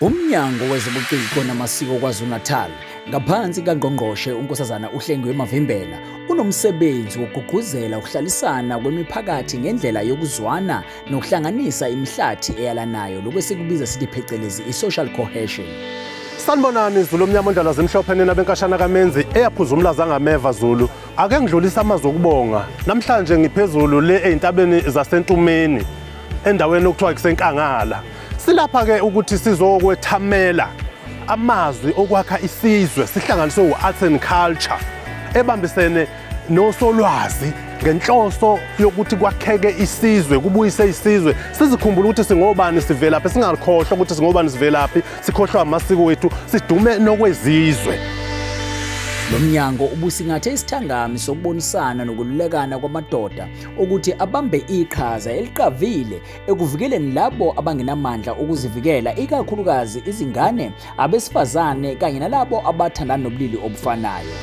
Umnyango Wezobuciko Namasiko KwaZulu-Natal ngaphansi kaNgqongqoshe uNkosazana uHlengiwe Mavimbela unomsebenzi wokugqugquzela ukuhlalisana kwemiphakathi ngendlela yokuzwana nokuhlanganisa imihlathi eyalanayo lokhu esikubiza sithi phecelezi i-social cohesion. Sanibonani Zulu omnyama ondlala zimhlophe nina benkashana kaMenzi eyaphuza umlaza ngameva Zulu. Ake ngidlulise amazwi okubonga. Namhlanje ngiphezulu le ezintabeni zaseNtumeni endaweni okuthiwa kuseNkangala. Silapha-ke ukuthi sizokwethamela amazwi okwakha isizwe sihlanganiswe u-arts and culture ebambisene nosolwazi ngenhloso yokuthi kwakheke isizwe kubuyise isizwe sizikhumbule ukuthi singobani sivelaphi singakhohlwa ukuthi singobani sivelaphi sikhohlwa amasiko wethu sidume nokwezizwe. Lo mnyango ubusingathe isithangami sokubonisana nokululekana kwamadoda ukuthi abambe iqhaza eliqavile ekuvikeleni labo abangenamandla okuzivikela ikakhulukazi izingane, abesifazane kanye nalabo abathandana nobulili obufanayo.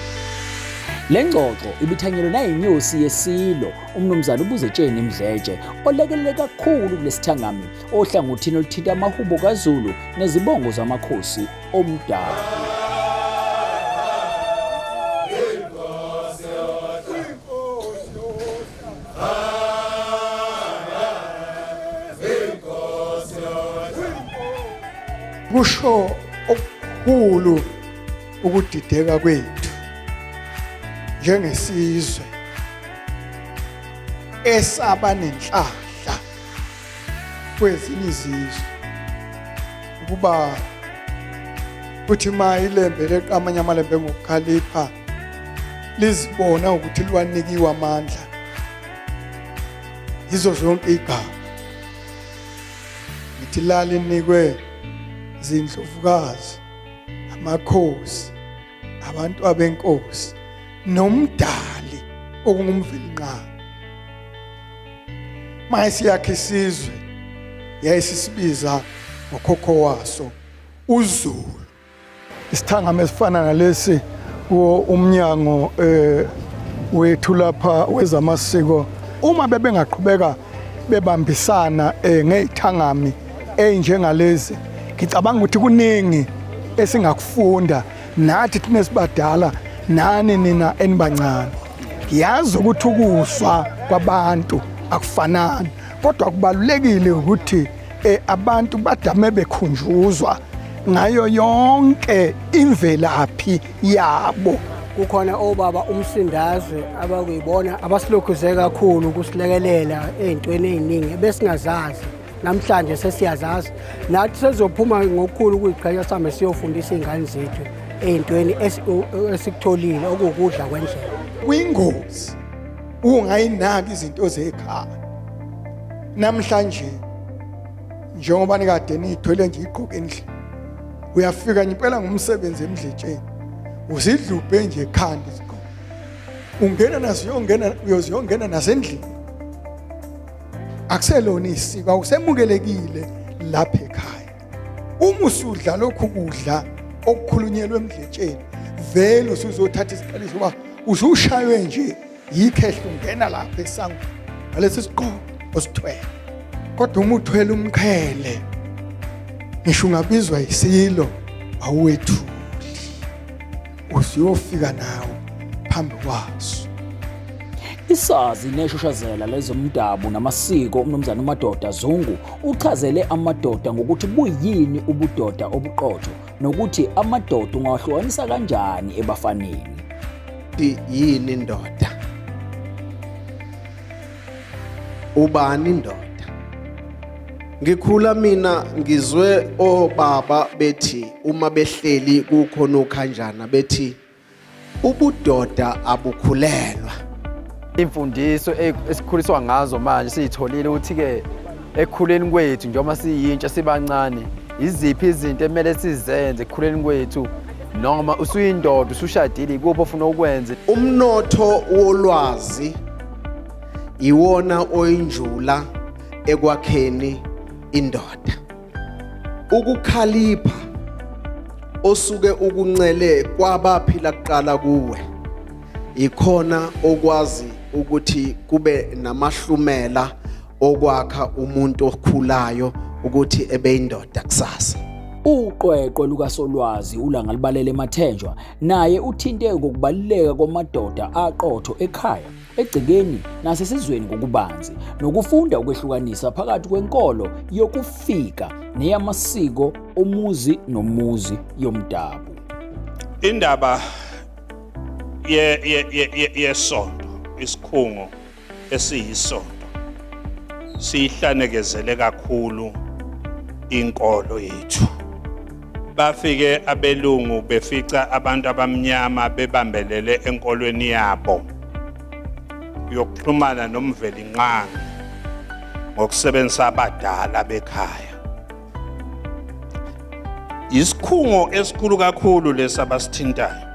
Le ngxoxo ibithanyelwe nayinyosi yeSilo uMnumzane uBuzetsheni Mdletshe olekelele kakhulu kulesithangami ohlangothini oluthinta amahubo kaZulu nezibongo zamakhosi omdabu. Kusho okukhulu ukudideka kwethu njengesizwe esaba nenhlahla kwezinye izizwe ukuba kuthi ma ilembe leqa amanye amalembe ngokukhalipha lizibona ukuthi liwanikiwe amandla yizo zonke igaba ngithi lalinikwe zindlovukazi amakhosi abantu abenkosi nomdali okungumvelinqangi mayesiyakha isizwe yayisisibiza ngokhokho waso uZulu. Isithangami esifana nalesi kuwo umnyango eh wethu lapha wezamasiko uma bebengaqhubeka bebambisana eh ngezithangami ezinjengalezi ngicabanga ukuthi kuningi esingakufunda nathi thina esibadala nani nina enibancane. Ngiyazi ukuthi ukufa kwabantu akufanani kodwa kubalulekile ukuthi eh, abantu badame bekhunjuzwa ngayo yonke imvelaphi yabo. Kukhona obaba uMsindazwe abakuyibona abasilokhuze kakhulu ukusilekelela ey'ntweni ey'ningi ebesingazazi. Namhlanje sesiyazazi nathi sezophuma ngokukhulu ukuyiqhenya sihambe siyofundisa iy'ngane zethu ey'ntweni esikutholile okuwukudla kwendlela. Kuyingozi ungayinaki izinto zekhaya. Namhlanje njengoba nikade niyithwele nje igqoke endlini, uyafika ngempela ngomsebenzi emdletsheni, uzidlubhe nje ekhanda izigqoko, ungena nazo uyongena uyoziyongena nasendlini. Akuselona isiko, awusemukelekile lapha ekhaya. Uma usudla lokhu kudla okukhulunyelwe emdletsheni, vele usuzothatha isiqaliso uba usushaywe nje yikhehla ungena lapha esangweni ngalesi sigqoko osithwele. Kodwa uma uthwele umqhele, ngisho ungabizwa yisilo awuwethuli, usuyofika nawo phambi kwaso. Isazi neshoshazela lezomdabu namasiko uMnumzane uMadoda Zungu uchazele amadoda ngokuthi buyini ubudoda obuqotho nokuthi amadoda ungawahlukanisa kanjani ebafaneni. Yini indoda? Ubani indoda? Ngikhula mina ngizwe obaba bethi uma behleli kukhona ukhanjana bethi ubudoda abukhulelwa. Imfundiso esikhuliswa ngazo manje siyitholile ukuthi-ke ekukhuleni kwethu njengoba siyintsha sibancane iziphi izinto emele sizenze ekukhuleni kwethu noma usuyindoda usushadile ikuphi ofuna ukwenze. Umnotho wolwazi iwona oyinjula ekwakheni indoda. Ukukhalipha osuke ukuncele kwabaphila kuqala kuwe ikhona okwazi ukuthi kube namahlumela okwakha umuntu okhulayo ukuthi ebeyindoda kusasa. Uqweqwe lukaSolwazi uLangalibalele Mathenjwa naye uthinte ngokubaluleka kwamadoda aqotho ekhaya, egcekeni nasesizweni ngokubanzi, nokufunda ukwehlukanisa phakathi kwenkolo yokufika neyamasiko omuzi nomuzi yomdabu. Indaba yesonto, isikhungo esiyisonto siyihlanekezele kakhulu inkolo yethu. Bafike abelungu befica abantu abamnyama bebambelele enkolweni yabo yokuxhumana noMvelinqangi ngokusebenzisa abadala bekhaya. Isikhungo esikhulu kakhulu lesi abasithintayo.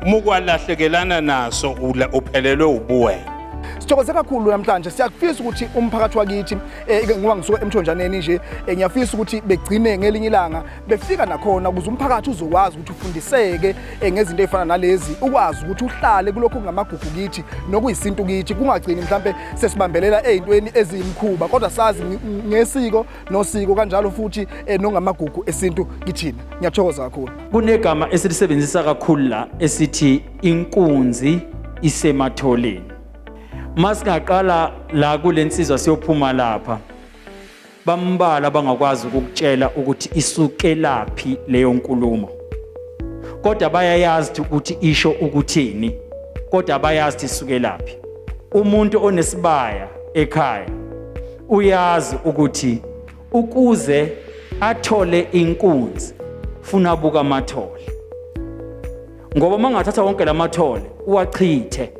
Uma ukwalahlekelana naso uphelelwe ubuwena. Sithokoze kakhulu namhlanje. Siyakufisa ukuthi umphakathi wakithi, ngoba ngisuka emthonjaneni nje, ngiyafisa ukuthi begcine ngelinye ilanga befika nakhona ukuze umphakathi uzokwazi ukuthi ufundiseke ngezinto ezifana nalezi, ukwazi ukuthi uhlale kulokhu kungamagugu kithi nokuyisintu kithi, kungagcini mhlambe sesibambelela ezintweni eziyimkhuba, kodwa sazi ngesiko nosiko kanjalo futhi nongamagugu esintu kithina. Ngiyathokoza kakhulu. Kunegama esilisebenzisa kakhulu la esithi inkunzi isematholeni. Masingaqala la kulensizwa siyophuma lapha, bambala bangakwazi ukukutshela ukuthi isukelaphi leyo nkulumo, kodwa bayayazi ukuthi isho ukuthini, kodwa bayazi ukuthi isukelaphi. Umuntu onesibaya ekhaya uyazi ukuthi ukuze athole inkunzi funa abuka amathole, ngoba uma ungathatha wonke lamathole uwachithe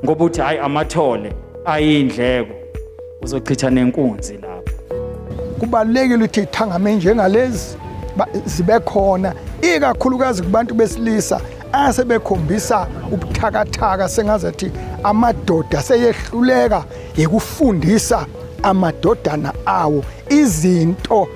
ngoba uthi hayi amathole ayindleko, uzochitha nenkunzi lapho. Kubalulekile ukuthi ithangame njengalezi zibe khona, ikakhulukazi kubantu besilisa asebekhombisa ubuthakathaka, sengazathi amadoda seyehluleka yikufundisa amadodana awo izinto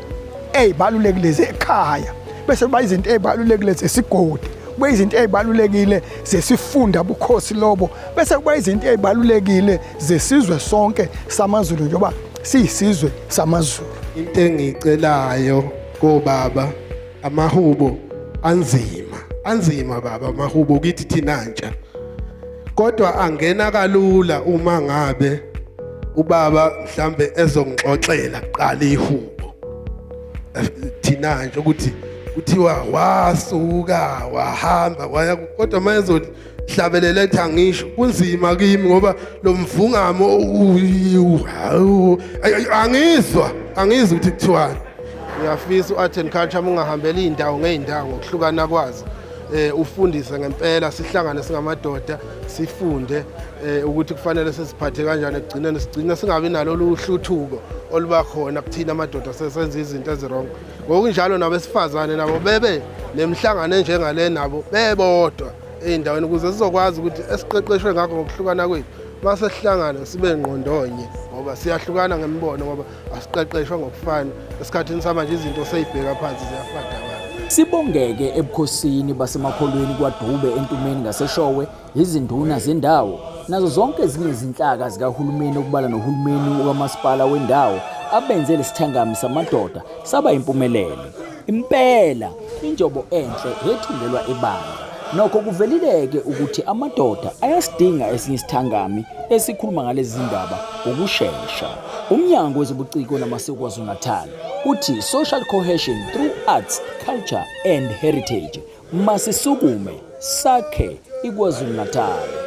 ezibalulekile zekhaya, bese kuba izinto ezibalulekile zesigodi, kube izinto ezibalulekile zesifunda bukhosi lobo, bese kuba izinto ezibalulekile zesizwe sonke samaZulu, njengoba siyisizwe samaZulu. Into engiyicelayo kobaba, amahubo anzima, anzima baba, amahubo kithi thina ntsha, kodwa angena kalula uma ngabe ubaba mhlambe ezongixoxela kuqala ihubo thina nje ukuthi kuthiwa wasuka wahamba waya, kodwa mayezothi hlabelela ethi angisho, kunzima kimi ngoba lo mvungamo angizwa ukuthi kuthiwani. Ngiyafisa u-art and culture uma ungahambela iy'ndawo ngey'ndawo ngokuhlukana kwazo, ufundise ngempela, sihlangane singamadoda sifunde ukuthi kufanele sisiphathe kanjani ekugcineni, sigcine singabi nalolu hluthuko oluba khona kuthina amadoda sesenza izinto ezirongo. Ngokunjalo nabesifazane nabo bebe nemihlangano enjengale nabo bebodwa ey'ndaweni, ukuze sizokwazi ukuthi esiqeqeshwe ngakho ngokuhlukana kwethu mase sihlangana sibe ngqondonye, ngoba siyahlukana ngemibono, ngoba asiqeqeshwa ngokufana. Esikhathini samanje izinto seyibheka phansi ziyafadabala. Sibongeke ebukhosini basemakholweni kwaDube eNtumeni ngaseShowe, izinduna zendawo nazo zonke ezinye izinhlaka zikahulumeni okubala nohulumeni kamasipala wendawo abenze lesithangami samadoda saba impumelelo. Impela injobo enhle yethungelwa ebandla. Nokho kuvelileke ukuthi amadoda ayasidinga esinye isithangami esikhuluma ngalezi zindaba ngokushesha. Umnyango wezobuciko namasiko KwaZulu-Natal uthi social cohesion through arts, culture and heritage. Masisukume sakhe iKwaZulu-Natal.